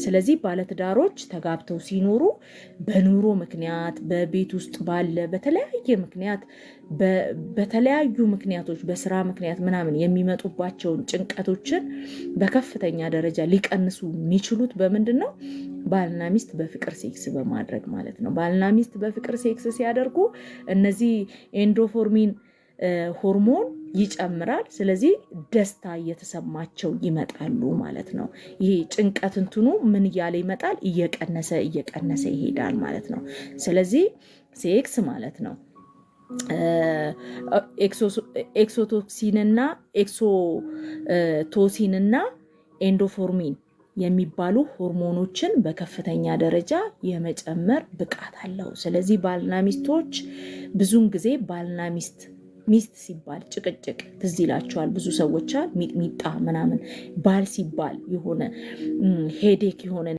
ስለዚህ ባለትዳሮች ተጋብተው ሲኖሩ በኑሮ ምክንያት፣ በቤት ውስጥ ባለ በተለያየ ምክንያት፣ በተለያዩ ምክንያቶች፣ በስራ ምክንያት ምናምን የሚመጡባቸውን ጭንቀቶችን በከፍተኛ ደረጃ ሊቀንሱ የሚችሉት በምንድን ነው? ባልና ሚስት በፍቅር ሴክስ በማድረግ ማለት ነው። ባልና ሚስት በፍቅር ሴክስ ሲያደርጉ እነዚህ endorphin ሆርሞን ይጨምራል። ስለዚህ ደስታ እየተሰማቸው ይመጣሉ ማለት ነው። ይሄ ጭንቀት እንትኑ ምን እያለ ይመጣል? እየቀነሰ እየቀነሰ ይሄዳል ማለት ነው። ስለዚህ ሴክስ ማለት ነው oxytocin ና oxytocin ና endorphin የሚባሉ ሆርሞኖችን በከፍተኛ ደረጃ የመጨመር ብቃት አለው። ስለዚህ ባልና ሚስቶች ብዙን ጊዜ ባልና ሚስት፣ ሚስት ሲባል ጭቅጭቅ ትዝ ይላቸዋል ብዙ ሰዎች፣ ሚጥሚጣ ምናምን፣ ባል ሲባል የሆነ headache የሆነ